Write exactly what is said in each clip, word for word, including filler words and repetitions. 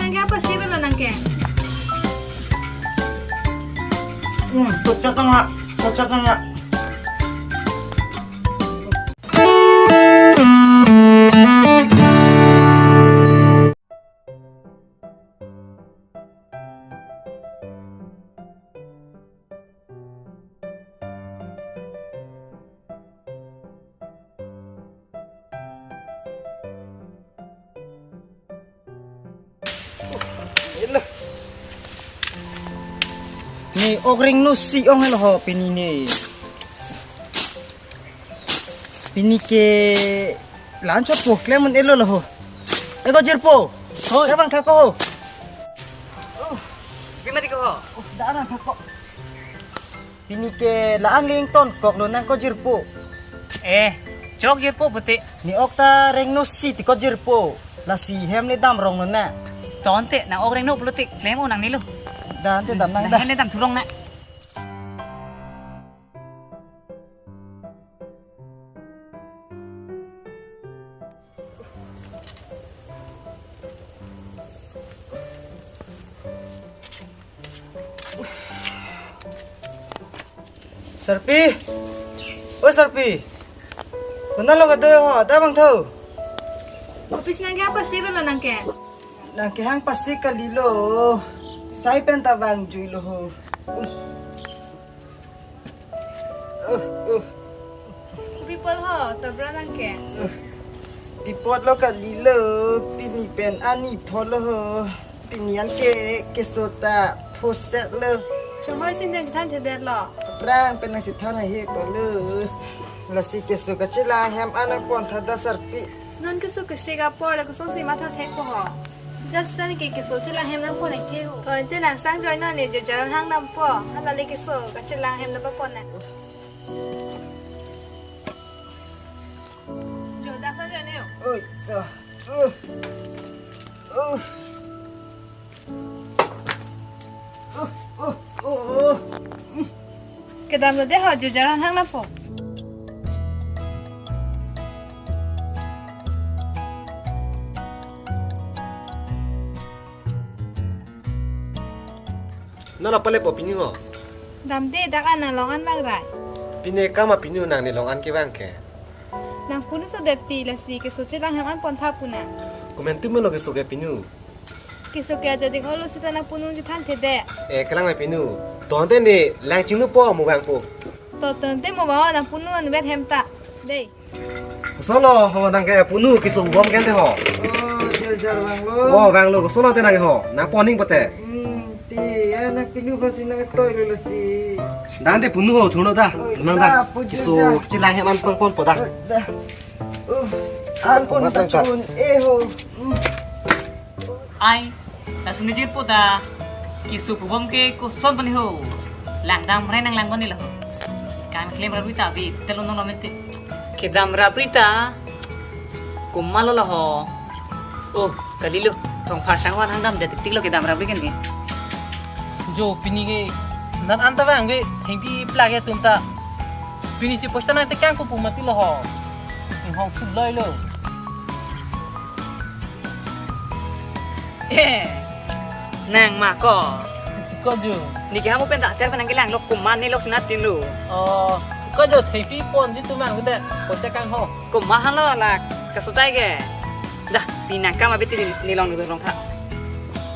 Nangke apa sih lo nangke? Hmm, kocak tangga, kocak tangga. Ne ok rengno si ong helo ho pini ne. Pini ke la-an chot po klem un-elo lo ho. Eko jirpo. Hoi. Abang thak ko ho. Oh, bima di ko ho. Oh, da-an thak ko. Pini ke la-an lington kok lo nang ko jirpo. Eh, chok jirpo puti. Ne ok ta rengno si ti ko jirpo. Lasi hem ne dam rong lo na. Ton te nang ok rengno pulote klem o nang nilo. Da-an te dam nang da. Nang ne dam thurong na. Sarpi, o Sarpi, konat lo kedo ho, da bang tho. Office nangke apa sih lo nangke? Nangkehang pasi kalilo, sai pen ta vangjuilo ho. Uh, uh. Kopi apot ho, tabra nangke. Uh. Pi apot lo kalilo, pini pen ani apot lo ho. Pini an ke keso ta phoset lo. Chomoi sin den chethanthedet lo. Prang pen nangchethan ahe ko lo. Lasi keso kachelang hem an nangpon tha da Sarpi. Non keso kesik apor la kosonsi matha thek po ho. Just than ke keso chelang hem nangpon nangke ho. Oi, te nang sang join non ne jirpo hang dampo. Hala le keso kachelang hem nangpapon na. Jo, dak sang join ne ho. Oi, ta. Uh. Uh. Uh, uh, uh, uh. Kedam lo de ho, jirpo hang dampo. Non apa le po pini ho? Damde, dak an nang long an vangrai. Pine kama pini nang ne long an kevang ke. Nang punu so det ti lasi keso chelang hem an pon tha pu nang. Komantu melo keso ke pini. Keso ke ajading olo seta nang punu chethanthedet. Eh, kelang mai pini. Ton te ne lang chinglu po mo vangpo. To ton te mo vang nang punu an vet hem ta. Dei. Kosolo ho nangke punu keso bom kente ho. Oh, jirjar vanglo. Oh, vanglo kosolo te nangke ho. Nangpon ning pote. Hmm, ti, ya nang pinu pasi nang toilo lasi. Da-an te punu ho, thuno da. Oi, nang da. Da, pu jirjar. Keso chelang hem an pon pon po da. Oi, da. Oh, an pon ta chun e ho. Hmm. Ai, ta sini jirpo ta. Keso pubom ke koson pani ho. Langdam re nang lang pani lo ho. Kan klem rabri ta bi telo no lo mente. Kedam rabri ta. Komat lo lo ho. Oh, kalilo. Rong phar sang wan hang damde tik tik lo kedam rabri kan ke. Jo pini ke. Nat anta bang ke. Thengpi plak ya tum ta. Pini si poisa nang tekang ko pu mati lo ho. Hong thut loi lo. Eh, nang ma ko. Ko jo. Ne ke hamu pen ta char pen nangkelang lo komat ne lok sinatin lo. Oh, ko jo thengpi pon ji tum ang de. Ko tekang ho. Komat halo la keso tai ke. Da, pini nang kam abiti ne long ne long tha.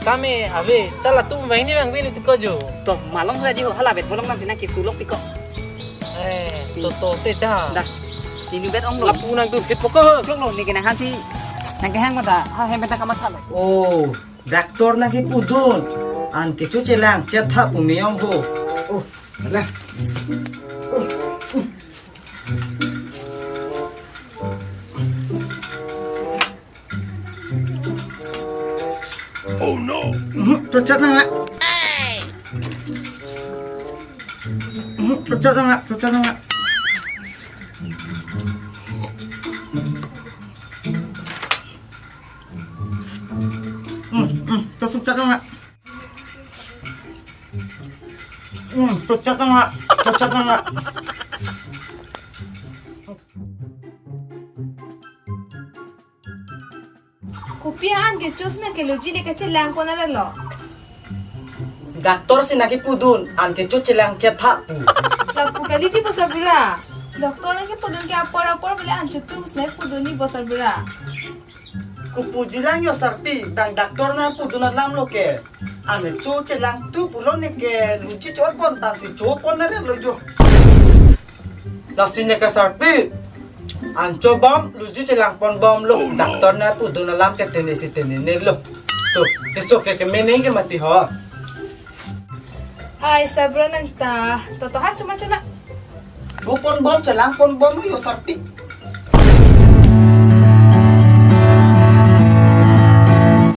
Kami ave, ta latum vang ne vang vini ti ko jo. To, malom ho di ho, hala vet bolong nam sina keso lok ti ko. Eh, to to te ta. Da. Tinu bet ong lo. Lapu nang tu phet poko. Klok lo, ne ke nang hansi. Nangkehang ma da, ha hem ta kamatha lo. Oh, doctor nangkepudun. An kecho chelang chetha pu me-ong ho. Oh, le. Oh. Oh no. Mhm, chochat nang la. Mhm, chochat nang la, chochat nang la. Mhm, mhm, chochat nang la. Mhm, chochat nang la, chochat nang la. Kopi an Kecho si nang ke luji le kachelang pon arlo. Doctor si nang kipudun, an kecho chelang chetha pu. Lapu kali ji bosarbura. Doctor nang kipudun ke apor apor bole an chotu si nang pudun ni bosarbura. Kopuji lang yo sarpi, bang doctor nang pudun alam lo ke. An kecho chelang tu pulo ne ke luji cho pon tan si cho pon arlo jo. Lasi ne ke sarpi. An chobom, luji chelang pon bomlo. Doctor nang pudun alam ke tene si tene ne lo. So, keso ke ke mening ke mati ho. Ai, sabra nang ta. Toto ha chuma chuna. Cho pon bom, chelang pon bom yo sarpi.